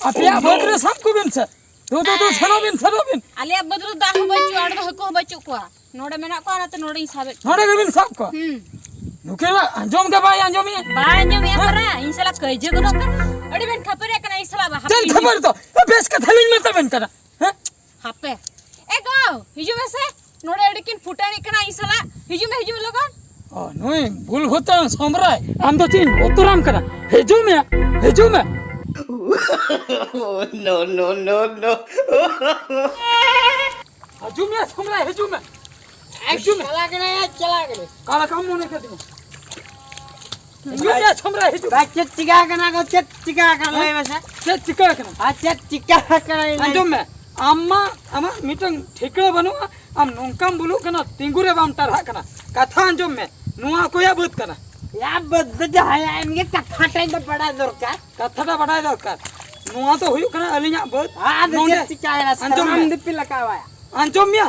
ᱟᱯᱮᱭᱟᱜ ᱵᱟᱹᱫᱽ ᱨᱮ ᱥᱟᱵ ᱠᱚᱵᱤᱱ ᱥᱮ᱾ ᱫᱩ, ᱫᱩ, ᱫᱩ, ᱥᱮᱱᱚᱜ ᱵᱤᱱ, ᱥᱮᱱᱚᱜ ᱵᱤᱱ᱾ ᱟᱞᱮᱭᱟᱜ ᱵᱟᱹᱫᱽ ᱨᱮ ᱫᱟᱜ ᱦᱚᱸ ᱵᱟᱹᱪᱩᱜᱼᱟ, ᱚᱸᱰᱮ ᱫᱚ ᱦᱟᱹᱠᱩ ᱦᱚᱸ ᱵᱟᱹᱪᱩᱜ ᱠᱚᱣᱟ᱾ ᱱᱚᱰᱮ ᱢᱮᱱᱟᱜ ᱠᱚᱣᱟ, ᱚᱱᱟᱛᱮ ᱱᱚᱰᱮᱧ ᱥᱟᱵᱮᱫ ᱠᱚᱣᱟ᱾ ᱱᱚᱰᱮ ᱜᱮᱵᱤᱱ ᱥᱟᱵ ᱠᱚᱣᱟ? ᱦᱩᱸ᱾ ᱱᱩᱠᱤᱱ ᱢᱟ ᱟᱸᱡᱚᱢ ᱜᱮ ᱵᱟᱭ ᱟᱸᱡᱚᱢᱮᱜᱼᱟ᱾ ᱵᱟᱭ ᱟᱸᱡᱚᱢᱮᱜᱼᱟ ᱯᱟᱨᱟ, ᱤᱧ ᱥᱟᱞᱟᱜ ᱠᱟᱹᱭᱡᱟᱹ ᱜᱚᱫᱚᱜ ᱠᱟᱱᱟ᱾ ᱟᱹᱰᱤ ᱵᱮᱱ ᱠᱷᱟᱹᱯᱟᱹᱨᱤᱜ ᱠᱟᱱᱟ ᱤᱧ ᱥᱟᱞᱟᱜ᱾ ᱦᱟᱯᱮ ᱪᱮᱫ ᱤᱧ ᱠᱷᱟᱹᱯᱟᱹᱨᱤ ᱫᱚ? ᱵᱮᱥ ᱠᱟᱛᱷᱟ ᱞᱤᱧ ᱢᱮᱛᱟ ᱵᱮᱱ ᱠᱟᱱᱟ᱾ ᱦᱮᱸ? ᱦᱟᱯᱮ᱾ ᱮ ᱜᱚ, ᱦᱤᱡᱩᱜ ᱢᱮᱥᱮ᱾ ᱱᱚᱰᱮ ᱟᱹᱰᱤ ᱠᱤᱱ ᱯᱷᱩᱴᱟᱹᱱᱤᱜ ᱠᱟᱱᱟ ᱤᱧ ᱥᱟᱞᱟᱜ᱾ ᱦᱤᱡᱩᱜ ᱢᱮ, ᱦᱤᱡᱩᱜ ᱢᱮ ᱞᱚᱜᱚᱱ᱾ ᱚ, ᱱᱩᱭ ᱵᱩᱞ ᱵᱷᱩᱛᱟᱱ ᱥᱚᱢᱨᱟᱭ, ᱟᱢ ᱫᱚ ᱪᱮᱫ ᱤᱧ ᱵᱚᱛᱚᱨᱟᱢ ᱠᱟᱱᱟ? ᱦᱤᱡᱩᱜ ᱢᱮ, ᱦᱤᱡᱩᱜ ᱢᱮ᱾ No, no, no, no. ᱦᱤᱡᱩᱜ ᱢᱮ ᱥᱚᱢᱨᱟᱭ, ᱦᱤᱡᱩᱜ ᱢᱮ᱾ ᱦᱤᱡᱩᱜ ᱢᱮ᱾ ᱪᱟᱞᱟᱜ ᱠᱟᱱᱟᱭ, ᱪᱟᱞᱟᱜ ᱠᱟᱱᱟᱭ᱾ ᱚᱠᱟ ᱞᱮᱠᱟᱢ ᱢᱚᱱᱮ ᱠᱮᱫᱤᱧᱟ? ᱦᱤᱡᱩᱜ ᱢᱮ ᱥᱚᱢᱨᱟᱭ, ᱦᱤᱡᱩᱜ ᱢᱮ᱾ ᱵᱟᱭ, ᱪᱮᱫ ᱪᱤᱠᱟ ᱟᱠᱟᱱᱟ ᱜᱚ? ᱪᱮᱫ ᱪᱤᱠᱟ ᱟᱠᱟᱱᱟ? ᱦᱮᱸ? ᱞᱟᱹᱭ ᱢᱮᱥᱮ᱾ ᱪᱮᱫ ᱪᱤᱠᱟ ᱟᱠᱟᱱᱟ? ᱟᱨ ᱪᱮᱫ ᱪᱤᱠᱟ ᱟᱠᱟᱱᱟ? ᱟᱸᱡᱚᱢ ᱢᱮ, ᱟᱢ ᱢᱟ, ᱟᱢᱟᱜ ᱢᱤᱫᱴᱟᱝ ᱴᱷᱤᱠᱟᱹ ᱵᱟᱹᱱᱩᱜᱼᱟ᱾ ᱟᱢ ᱱᱚᱝᱠᱟᱢ ᱵᱩᱞᱩᱜ ᱠᱟᱱᱟ, ᱛᱤᱸᱜᱩ ᱨᱮ ᱵᱟᱢ ᱴᱟᱨᱦᱟᱜ ᱠᱟᱱᱟ᱾ ᱠᱟᱛᱷᱟ ᱟᱸᱡᱚᱢ ᱢᱮ, ᱱᱚᱣᱟ ᱚᱠᱚᱭᱟᱜ ᱵᱟᱹᱫᱽ ᱠᱟᱱᱟ? ᱭᱟ, ᱵᱟᱹᱫᱽ ᱫᱚ ᱡᱟᱦᱟᱸᱭᱟᱜ ᱮᱱ ᱜᱮ, ᱠᱟᱛᱷᱟ ᱴᱟᱜ ᱫᱚ ᱵᱟᱰᱟᱭ ᱫᱚᱨᱠᱟᱨ᱾ ᱠᱟᱛᱷᱟ ᱫᱚ ᱵᱟᱰᱟᱭ ᱫᱚᱨᱠᱟᱨ᱾ ᱱᱚᱣᱟ ᱫᱚ ᱦᱩᱭᱩᱜ ᱠᱟᱱᱟ ᱟᱹᱞᱤᱧᱟᱜ ᱵᱟᱹᱫᱽ᱾ ᱟᱫᱚ ᱱᱚᱰᱮ ᱪᱮᱫ ᱪᱤᱠᱟᱭᱮᱱᱟ? ᱟᱸᱡᱚᱢ ᱥᱟᱱᱟᱢ ᱢᱮ᱾ ᱫᱤᱯᱤᱞ ᱟᱠᱟᱣᱟᱭ᱾ ᱟᱸᱡᱚᱢ ᱢᱮᱭᱟ,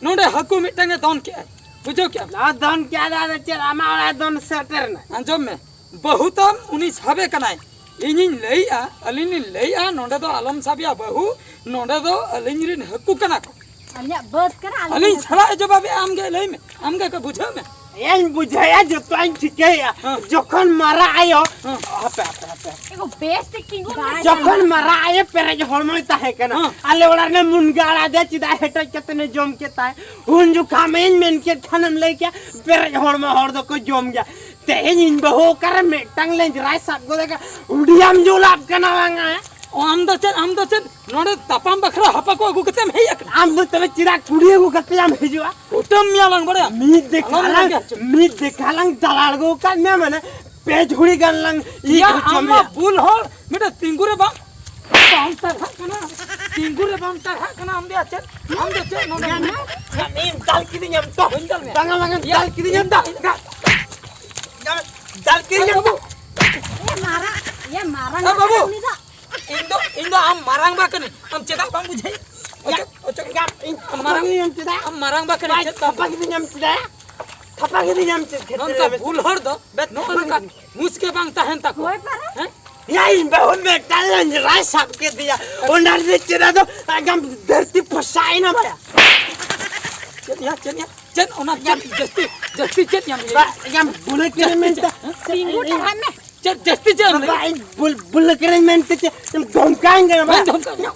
ᱱᱚᱰᱮ ᱦᱟᱹᱠᱩ ᱢᱤᱫᱴᱟᱝ ᱮ ᱫᱚᱱ ᱠᱮᱜᱼᱟᱭ, ᱵᱩᱡᱷᱟᱹᱣ ᱠᱮᱜᱼᱟᱢ? ᱱᱚᱣᱟ ᱫᱚᱱ ᱠᱮᱜᱼᱟ, ᱟᱫᱚ ᱪᱮᱫ ᱟᱢᱟᱜ ᱚᱲᱟᱜ ᱫᱚᱱ ᱥᱮᱴᱮᱨᱮᱱᱟ? ᱟᱸᱡᱚᱢ ᱢᱮ, ᱵᱟᱹᱦᱩ ᱛᱟᱢ ᱩᱱᱤ ᱥᱟᱵᱮ ᱠᱟᱱᱟᱭ, ᱤᱧᱤᱧ ᱞᱟᱹᱭᱮᱜᱼᱟ, ᱟᱹᱞᱤᱧ ᱞᱤᱧ ᱞᱟᱹᱭᱮᱜᱼᱟ, ᱱᱚᱰᱮ ᱫᱚ ᱟᱞᱚᱢ ᱥᱟᱵᱮᱭᱟ ᱵᱟᱹᱦᱩ, ᱱᱚᱰᱮ ᱫᱚ ᱟᱹᱞᱤᱧ ᱨᱤᱱ ᱦᱟᱹᱠᱩ ᱠᱟᱱᱟ ᱠᱚ᱾ ᱟᱞᱮᱭᱟᱜ ᱵᱟᱹᱫᱽ ᱠᱟᱱᱟ, ᱟᱞᱮ ᱟᱹᱞᱤᱧ ᱫᱚ ᱥᱟᱞᱟᱜ ᱮ ᱡᱚᱵᱟᱵᱮᱜᱼᱟ, ᱟᱢᱜᱮ ᱞᱟᱹᱭ ᱢᱮ, ᱟᱢᱜᱮ ᱠᱚ ᱵᱩᱡᱷᱟᱹᱣ ᱢᱮ᱾ ᱤᱧ ᱵᱩᱡᱷᱟᱹᱣᱮᱜᱼᱟ, ᱡᱚᱛᱚᱧ ᱴᱷᱤᱠᱟᱹᱭᱮᱜᱼᱟ᱾ ᱦᱮᱸ᱾ ᱡᱚᱠᱷᱚᱱ ᱢᱟᱨᱟᱜ ᱟᱭᱳ, ᱦᱮᱸ᱾ ᱦᱟᱯᱮ, ᱦᱟᱯᱮ, ᱦᱟᱯᱮ᱾ ᱮᱜᱳ, ᱵᱮᱥ ᱴᱷᱤᱠ ᱛᱤᱸᱜᱩ ᱢᱮ᱾ ᱡᱚᱠᱷᱚᱱ ᱢᱟᱨᱟᱜ ᱟᱭᱳ ᱯᱮᱨᱮᱡ ᱦᱚᱲᱢᱚᱭ ᱛᱟᱦᱮᱸ ᱠᱟᱱᱟ, ᱦᱮᱸ᱾ ᱟᱞᱮ ᱚᱲᱟᱜ ᱨᱮ ᱢᱩᱱᱜᱟᱹ ᱟᱲᱟᱜ ᱫᱮ ᱪᱮᱫᱟᱜ ᱦᱮᱴᱮᱡ ᱠᱟᱛᱮ ᱮ ᱡᱚᱢ ᱠᱮᱫ ᱛᱟᱭ? ᱩᱱ ᱡᱚᱠᱷᱟᱢ ᱤᱧ ᱢᱮᱱ ᱠᱮᱫ ᱠᱷᱟᱱᱮᱢ ᱞᱟᱹᱭ ᱠᱮᱭᱟ, ᱯᱮᱨᱮᱡ ᱦᱚᱲᱢᱚ ᱦᱚᱲ ᱫᱚᱠᱚ ᱡᱚᱢ ᱜᱮᱭᱟ᱾ ᱛᱮᱦᱮᱧ ᱤᱧ ᱵᱟᱹᱦᱩ ᱚᱠᱟᱨᱮ ᱢᱤᱫᱴᱟᱝ ᱞᱮᱸᱡᱽᱨᱟᱭ ᱥᱟᱵ ᱜᱚᱫ ᱟᱠᱟᱫ, ᱩᱰᱤᱭᱟᱢ ᱡᱩᱞᱟᱯ ᱠᱟᱱᱟ ᱵᱟᱝᱟ? ᱚ, ᱟᱢ ᱫᱚ ᱪᱮᱫ, ᱟᱢ ᱫᱚ ᱪᱮᱫ ᱱᱚᱰᱮ ᱛᱟᱯᱟᱢ ᱵᱟᱠᱷᱨᱟ ᱦᱟᱯᱟ ᱠᱚ ᱟᱹᱜᱩ ᱠᱟᱛᱮᱢ ᱦᱮᱡ ᱟᱠᱟᱱᱟ? ᱟᱢ ᱫᱚ ᱛᱚᱵᱮ ᱪᱮᱫᱟᱜ ᱠᱩᱲᱤ ᱟᱹᱜᱩ ᱠᱟᱛᱮ ᱟᱢ ᱦᱤᱡᱩᱜᱼᱟ? ᱠᱩᱴᱟᱹᱢ ᱢᱮᱭᱟ ᱞᱟᱝ ᱵᱟᱲᱟᱭᱟ? ᱢᱤᱫ ᱫᱮᱠᱷᱟ ᱟᱞᱚᱢ ᱞᱟᱝ, ᱞᱟᱜᱮ ᱦᱚᱪᱚ᱾ ᱢᱤᱫ ᱫᱮᱠᱷᱟ ᱞᱟᱝ ᱫᱟᱞᱟᱲ ᱟᱹᱜᱩ ᱟᱠᱟᱫ ᱢᱮᱭᱟ ᱢᱟᱱᱮ ᱯᱮ ᱡᱷᱩᱲᱤ ᱜᱟᱱ ᱞᱟᱝ ᱤᱭᱟᱹ ᱭᱟ, ᱦᱚᱪᱚ ᱟᱢ ᱢᱟ ᱢᱮᱭᱟ᱾ ᱵᱩᱞ ᱦᱚᱲ, ᱢᱤᱫᱴᱮᱱ ᱛᱤᱸᱜᱩ ᱨᱮ ᱵᱟᱝ, ᱵᱟᱢ ᱴᱟᱨᱦᱟᱜ ᱠᱟᱱᱟ, ᱛᱤᱸᱜᱩ ᱨᱮ ᱵᱟᱢ ᱴᱟᱨᱦᱟᱜ ᱠᱟᱱᱟ, ᱟᱢ ᱫᱚ ᱪᱮᱫ, ᱟᱢ ᱫᱚ ᱪᱮᱫ ᱱᱚᱰᱮ ᱢᱮᱱᱟᱜ? ᱟᱢ ᱤᱧ ᱫᱟᱞ ᱠᱤᱫᱤᱧᱟᱢ ᱛᱚ? ᱵᱟᱹᱧ ᱫᱟᱞ ᱢᱮᱭᱟ᱾ ᱵᱟᱝᱟ, ᱵᱟᱝᱟ, ᱭᱟ᱾ ᱫᱟᱞ ᱠᱤᱫᱤᱧᱟᱢ ᱛᱚ? ᱫᱟᱞ ᱠᱤᱫᱤᱧᱟᱢ ᱛᱚ? ᱮ ᱢᱟᱨᱟᱝ, ᱮ ᱢᱟᱨᱟᱝ ᱮ ᱵᱟᱹᱵᱩ᱾ ᱩᱱᱤ ᱫᱚ᱾ ᱤᱧ ᱫᱚ, ᱤᱧ ᱫᱚ ᱟᱢ ᱢᱟᱨᱟᱝ ᱵᱟ ᱠᱟᱹᱱᱟᱹᱧ᱾ ᱟᱢ ᱪᱮᱫᱟᱜ ᱵᱟᱢ ᱵᱩᱡᱷᱟᱹᱣ? ᱚᱪᱚᱜ, ᱚᱪᱚᱜ᱾ ᱤᱧ ᱟᱢ ᱢᱟᱨᱟᱝ, ᱠᱩᱞᱤᱭᱮᱢ ᱪᱮᱫᱟᱜ? ᱟᱢ ᱢᱟᱨᱟᱝ ᱵᱟ ᱠᱟᱹᱱᱟᱹᱧ, ᱵᱟᱭ ᱪᱮᱫ ᱵᱟᱢ ᱛᱷᱟᱯᱟ ᱠᱤᱫᱤᱧᱟᱢ ᱪᱮᱫᱟᱜ? ᱛᱷᱟᱯᱟ ᱠᱤᱫᱤᱧᱟᱢ ᱪᱮᱫ ᱠᱷᱟᱹᱛᱤᱨ ᱱᱚᱝᱠᱟ ᱨᱮ? ᱵᱩᱞ ᱦᱚᱲ ᱫᱚ ᱱᱚᱜᱼᱚ ᱱᱚᱝᱠᱟ ᱢᱩᱥᱠᱤᱞ ᱵᱟᱝ ᱛᱟᱦᱮᱱ ᱛᱟᱠᱚᱣᱟ᱾ ᱦᱳᱭ ᱯᱟᱨᱚ᱾ ᱦᱮᱸ? ᱭᱟ, ᱤᱧ ᱵᱟᱹᱦᱩ ᱢᱤᱫᱴᱟᱝ ᱞᱮᱸᱡᱽᱨᱟᱭ ᱥᱟᱵ ᱠᱮᱫᱮᱭᱟ᱾ ᱚᱱᱟ ᱨᱮ ᱪᱮᱫᱟᱜ ᱫᱚ ᱮᱠᱫᱚᱢ ᱫᱷᱟᱹᱨᱛᱤ ᱯᱚᱥᱟᱭᱮᱱᱟ ᱵᱟᱭᱟ᱾ ᱪᱮᱫ ᱭᱟ, ᱪᱮᱫ ᱭᱟ? ᱪᱮᱫ ᱚᱱᱟ ᱪᱮᱫ ᱡᱟᱹᱥᱛᱤ, ᱡᱟᱹᱥᱛᱤ ᱪᱮᱫ ᱧᱟᱢ ᱵᱟ, ᱮᱠᱫᱚᱢ ᱵᱩᱞᱟᱹ ᱠᱤᱱ ᱡᱟᱹᱥᱛᱤ ᱢᱮᱱᱛᱮ᱾ ᱪᱮᱫ? ᱦᱮᱸ? ᱛᱤᱸᱜᱩ ᱴᱟᱨᱦᱟᱜ ᱢᱮ᱾ ᱪᱮᱫ ᱡᱟᱹᱥᱛᱤ ᱪᱮᱫ ᱮᱢ ᱞᱟᱹᱭ? ᱵᱟᱵᱟ, ᱤᱧ ᱵᱩᱞ-, ᱵᱩᱞᱟᱹ ᱠᱟᱹᱱᱟᱹᱧ ᱢᱮᱱᱛᱮ ᱪᱮᱫ ᱮᱢ ᱫᱷᱚᱢᱠᱟᱣᱤᱧ ᱠᱟᱱᱟ, ᱵᱟᱝ ᱵᱟᱝ? ᱫᱷᱚᱢᱠᱟᱣ᱾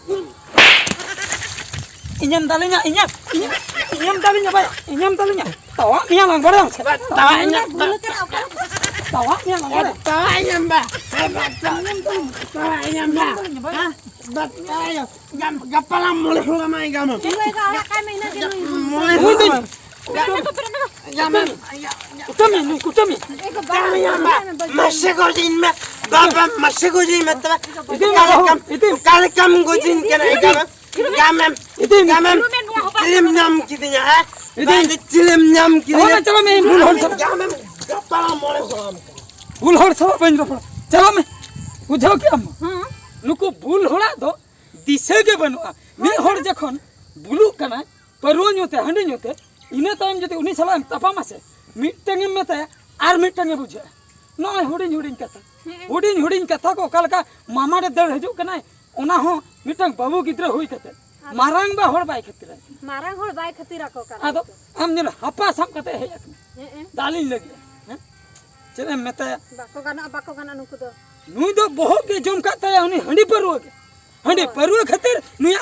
ᱤᱧᱮᱢ ᱫᱟᱞᱤᱧᱟ, ᱤᱧᱮᱢ, ᱤᱧᱮᱢ, ᱤᱧᱮᱢ ᱫᱟᱞᱤᱧᱟ ᱵᱟᱭᱟ, ᱤᱧᱮᱢ ᱫᱟᱞᱤᱧᱟ᱾ ᱛᱟᱣᱟᱜ ᱢᱮᱭᱟ ᱞᱟᱝ ᱵᱟᱲᱟᱭᱟᱢ ᱥᱮ? ᱵᱟ, ᱛᱟᱣᱟᱜ ᱤᱧᱟ, ᱵᱟ᱾ ᱛᱟᱣᱟᱜ ᱢᱮᱭᱟ ᱞᱟᱝ ᱵᱟᱲᱟᱭᱟᱢ᱾ ᱛᱟᱣᱟᱜ ᱤᱧᱟᱢ ᱵᱟ᱾ ᱵᱟ, ᱛᱟᱣᱟᱜ ᱤᱧᱟᱢ ᱵᱟ᱾ ᱦᱮᱸ? ᱵᱟ, ᱛᱟᱣᱟᱜ ᱤᱧᱟᱢ᱾ ᱜᱟᱯ-, ᱜᱟᱯᱟ ᱞᱟᱝ ᱢᱚᱬᱮ ᱦᱚᱲ ᱢᱟ ᱤᱧ ᱜᱟᱢ᱾ ᱢᱚᱬᱮ ᱦᱚᱲ᱾ ᱜᱟᱢ-, ᱠᱩᱴᱟᱹᱢᱤ, ᱱᱩᱭ ᱠᱩᱴᱟᱹᱢᱤ᱾ ᱢᱟᱥᱮ ᱜᱚᱡᱤᱧ ᱢᱮ, ᱵᱟᱵᱟ, ᱢᱟᱥᱮ ᱜᱚᱡᱤᱧ ᱢᱮ, ᱛᱚᱵᱮ ᱤᱫᱤ ᱚᱠᱟ ᱞᱮᱠᱟᱢ, ᱤᱫᱤ᱾ ᱚᱠᱟ ᱞᱮᱠᱟᱢ ᱜᱚᱡᱤᱧ ᱠᱟᱱᱟ, ᱤᱫᱤ᱾ ᱜᱟᱢᱮᱢ, ᱤᱫᱤ᱾ ᱜᱟᱢᱮᱢ, ᱪᱤᱞᱤᱢ ᱧᱟᱢ ᱠᱤᱫᱤᱧᱟ, ᱦᱮᱸ? ᱤᱫᱤ᱾ ᱵᱟᱝ ᱫᱚ ᱪᱤᱞᱤᱢ ᱧᱟᱢ ᱪᱟᱞᱟᱜ ᱠᱤᱫᱤᱧᱟ? ᱢᱮ, ᱪᱟᱞᱟᱜ ᱢᱮ, ᱵᱩᱞ ᱦᱚᱲ ᱥᱟᱞᱟᱜ᱾ ᱜᱟᱢᱮᱢ, ᱜᱟᱯᱟᱞᱟ ᱢᱚᱬᱮ ᱦᱚᱲ᱾ ᱵᱩᱞ ᱦᱚᱲ ᱥᱟᱞᱟᱜ ᱵᱟᱹᱧ ᱨᱚᱯᱚᱲᱟ᱾ ᱪᱟᱞᱟᱜ ᱢᱮ, ᱵᱩᱡᱷᱟᱹᱣ ᱠᱮᱜ ᱟᱢ? ᱦᱮᱸ᱾ ᱱᱩᱠᱩ ᱵᱩᱞ ᱦᱚᱲᱟᱜ ᱫᱚ ᱫᱤᱥᱟᱹ ᱜᱮ ᱵᱟᱹᱱᱩᱜᱼᱟ᱾ ᱢᱤᱫ ᱦᱚᱲ ᱡᱚᱠᱷᱚᱱ ᱵᱩᱞᱩᱜ ᱠᱟᱱᱟᱭ, ᱯᱟᱹᱨᱣᱟᱹ ᱧᱩ ᱛᱮ, ᱦᱟᱺᱰᱤ ᱧᱩ ᱛᱮ, ᱤᱱᱟᱹ ᱛᱟᱭᱚᱢ ᱡᱩᱫᱤ ᱩᱱᱤ ᱥᱟᱞᱟᱜ ᱮᱢ ᱛᱟᱯᱟᱢᱟ ᱥᱮ, ᱢᱤᱫᱴᱟᱝ ᱮᱢ ᱢᱮᱛᱟᱭᱟ, ᱟᱨ ᱢᱤᱫᱴᱟᱝ ᱮ ᱵᱩᱡᱷᱟᱹᱜᱼᱟ᱾ ᱱᱚᱜᱼᱚᱭ ᱦᱩᱰᱤᱧ ᱦᱩᱰᱤᱧ ᱠᱟᱛᱷᱟ, ᱦᱮᱸ᱾ ᱦᱩᱰᱤᱧ ᱦᱩᱰᱤᱧ ᱠᱟᱛᱷᱟ ᱠᱚ ᱚᱠᱟ ᱞᱮᱠᱟ ᱢᱟᱢᱟ ᱨᱮ ᱫᱟᱹᱲ ᱦᱤᱡᱩᱜ ᱠᱟᱱᱟᱭ, ᱚᱱᱟ ᱦᱚᱸ ᱢᱤᱫᱴᱟᱝ ᱵᱟᱹᱵᱩ ᱜᱤᱫᱽᱨᱟᱹ ᱦᱩᱭ ᱠᱟᱛᱮ᱾ ᱟᱫᱚ ᱢᱟᱨᱟᱝ ᱵᱟ ᱦᱚᱲ ᱵᱟᱭ ᱠᱷᱟᱹᱛᱤᱨᱟ᱾ ᱢᱟᱨᱟᱝ ᱦᱚᱲ ᱵᱟᱭ ᱠᱷᱟᱹᱛᱤᱨ ᱟᱠᱚ ᱠᱟᱱᱟ ᱟᱫᱚ ᱛᱚ᱾ ᱟᱢ ᱧᱮᱞ ᱦᱟᱯᱟ ᱥᱟᱵ ᱠᱟᱛᱮ ᱦᱮᱡ ᱟᱠᱟᱱᱟ᱾ ᱦᱮᱸ, ᱦᱮᱸ᱾ ᱫᱟᱞᱤᱧ ᱞᱟᱹᱜᱤᱫ, ᱦᱮᱸ? ᱪᱮᱫ ᱮᱢ ᱢᱮᱛᱟᱭᱟ? ᱵᱟᱠᱚ ᱜᱟᱱᱚᱜᱼᱟ, ᱵᱟᱠᱚ ᱜᱟᱱᱚᱜᱼᱟ ᱱᱩᱠᱩ ᱫᱚ᱾ ᱱᱩᱭ ᱫᱚ ᱵᱚᱦᱚᱜ ᱜᱮ ᱡᱚᱢ ᱠᱟᱜ ᱛᱟᱭᱟ, ᱩᱱᱤ ᱦᱟᱺᱰᱤ ᱯᱟᱹᱨᱣᱟᱹ ᱜᱮ᱾ ᱦᱟᱺᱰᱤ ᱦᱳᱭ᱾ ᱯᱟᱹᱨᱣᱟᱹ ᱠᱷᱟᱹᱛᱤᱨ ᱱᱩᱭ